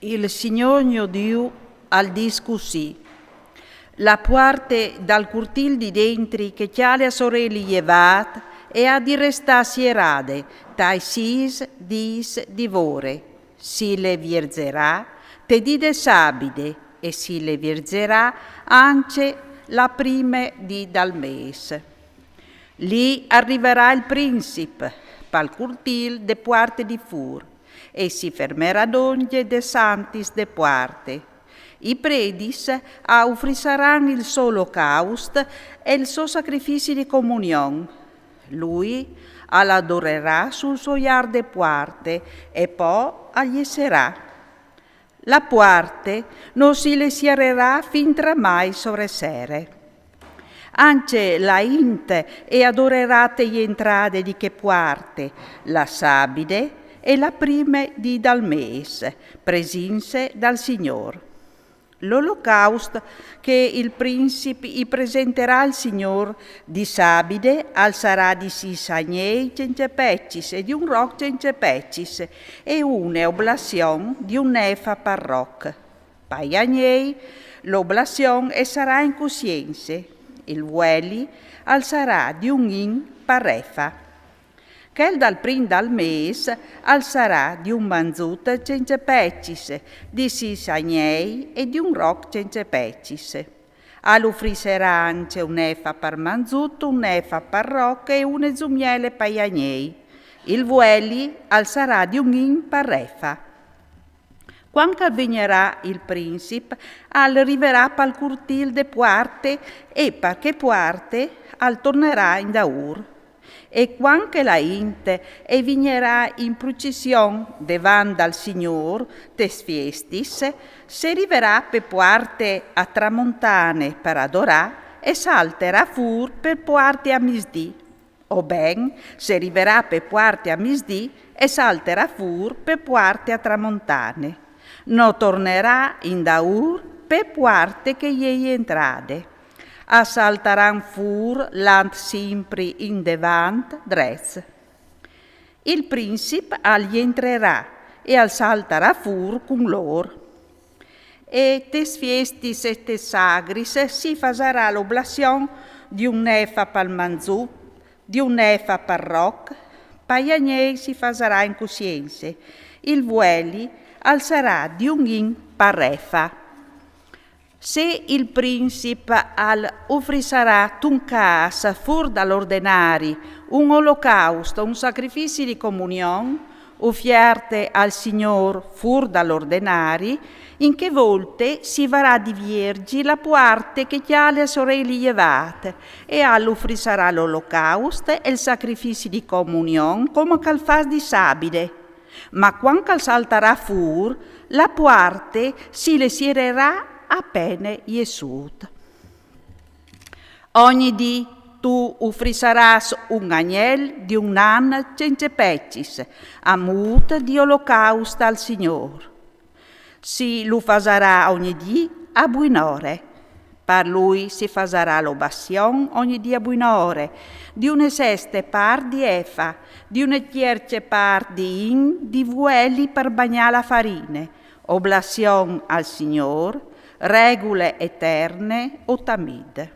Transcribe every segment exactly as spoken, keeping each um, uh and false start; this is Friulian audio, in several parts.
Il Signôr gno Diu al dîs cussì: La puarte dal curtîl di dentri che cjale a soreli jevât e à di restâ sierade tai sîs dîs di vore, si le vierzerà te dì de sabide e si le vierzerà ancje la prime dì dal mês. Li al rivarà il princip pal curtîl de puarte di fûr e si fermerà dongje des antis de puarte. I predis a ufrissaran il so olocaust e il so sacrifici di comunion. Lui al adorerà sul so jart de puarte e po al jesserà. La puarte no si le siererà fintremai sore sere. Ancje la int e adorerà te jentrade di chê puarte, la sabide e la prime dì dal mês, presince dal Signôr. L'olocaust che il princip i presenterà al Signôr di sabide al sarà di sîs agnei cence pecis e di un roc cence pecis e une oblazion di un efa par roc. Pai agnei, l'oblazion e sarà in cussience, il vueli al sarà di un in par efa. Chel dal prin dal mês al sarà di un manzut cence pecis, di sîs agnei e di un roc cence pecis. Al ufrisserà ancje un efa par manzut, un efa par roc e une zumiele pai agnei. Il vueli al sarà di un in par efa. Cuant che al vignerà il princip, al rivarà pal curtîl de puarte e par chê puarte al tornerà indaûr. E cuant che la int e vignerà in prucission devant dal Signôr tes fiestis, se rivarà pe puarte a tramontane par adorâ e salterà fûr pe puarte a misdì. O ben, se rivarà pe puarte a misdì e salterà fûr pe puarte a tramontane. No tornerà indaûr pe puarte che e je jentrade. A saltaran fûr lant simpri indevant drets. Il princip al jentrerà e al saltarà fûr cun lôr. E tes fiestis e tes sagris si fasarà l'oblazion di un efa pal manzut, di un efa par roc, pai agnei si fasarà in cussience, il vueli al sarà di un in par efa. Se il princip al ufrisarà tun câs fûr dal ordenari un olocaust, un sacrifici di comunion, ufierte al Signôr fûr dal ordenari, in chê volte si varà di vierzi la puarte che cjale a soreli jevât, e al ufrisarà l'olocaust e il sacrifici di comunion come che al fâs di sabide. Ma cuant che al saltarà fûr, la puarte si le siererà a pene jessût. Ogni dì tu ufrissarâs un agnel di un an cence pecis, a mût di olocaust al Signôr. Si lu fasarà ogni dì a buinore. Par lui si fasarà l'oblazion ogni dì a buinore, di une seste part di efa, di une tierce part di in di vueli par bagnâ la farine, oblazion al Signôr, regule eterne o tamid.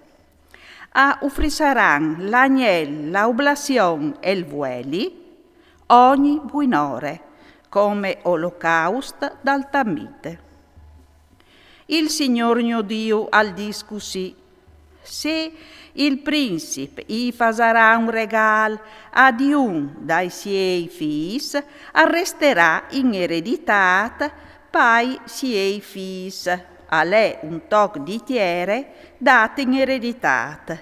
A ufrissaran l'agnel, la oblazion e il vueli ogni buinore, come olocaust dal tamid. Il Signôr gno Diu al dîs cussì: se il princip i fasarà un regâl a di un dai siei fîs, al resterà in ereditât pai siei fîs, al è un toc di tiere dât in ereditât.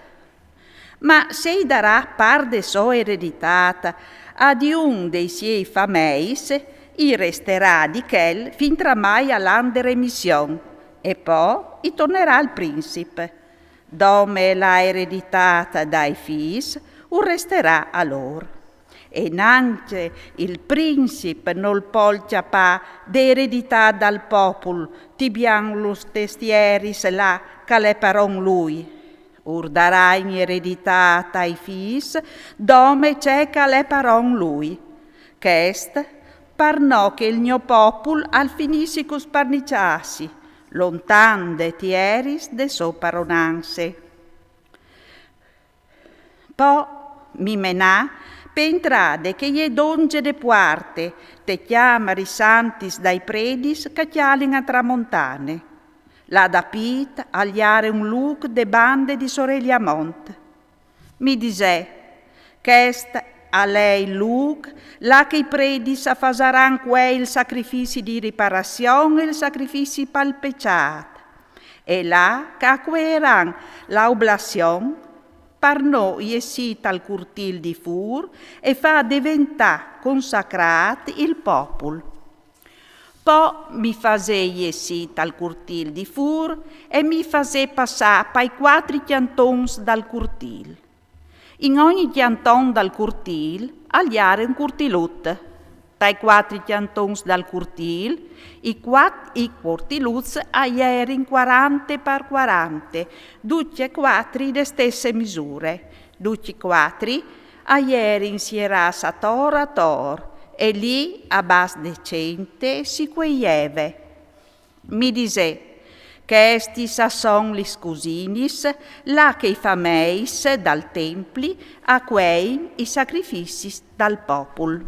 Ma se i darà part de sô ereditât a di un dei siei fameis, i resterà di chel fintremai al an de remission, e po i tornerà al princip. Dome la ereditât dai fîs ur resterà a lôr. E nancje il princip nol pol cjapâ de ereditât dal popul, tibian lus testieris là che al è paron lui. Ur darà in ereditât ai fîs dome ce che al è paron lui. Chest par no che il gno popul al finissi cul sparniçâsi, lontan de tieris de sô paronance. Po mi menà pe intrade che e je dongje de puarte, te cjamari santis dai predis ch'a cjalin a tramontane. Là dapît al jere un lûc de bande di Soreli a mont. Mi disè: chest al è il lûc là che i predis a fasaran cuei il sacrifici di riparazion e il sacrifici pal pecjât, e là ch'a cueieran la oblazion par no jessî tal curtîl di fûr e fâ deventâ consacrât il popul. Po mi fasè jessî tal curtîl di fûr e mi fasè passâ pai cuatri cjantons dal curtîl. In ogni cjanton dal curtîl al jere un curtilut. Tai cuatri cjantons dal curtîl, i cuat-, i curtiluts a jerin cuarante par cuarante, ducj e cuatri de stesse misure, ducj e cuatri a jerin sierâts ator ator, e li a bas de cente si cueieve. Mi disè: chestis a son lis cusinis là che i fameis dal templi a cuein i sacrificis dal popul.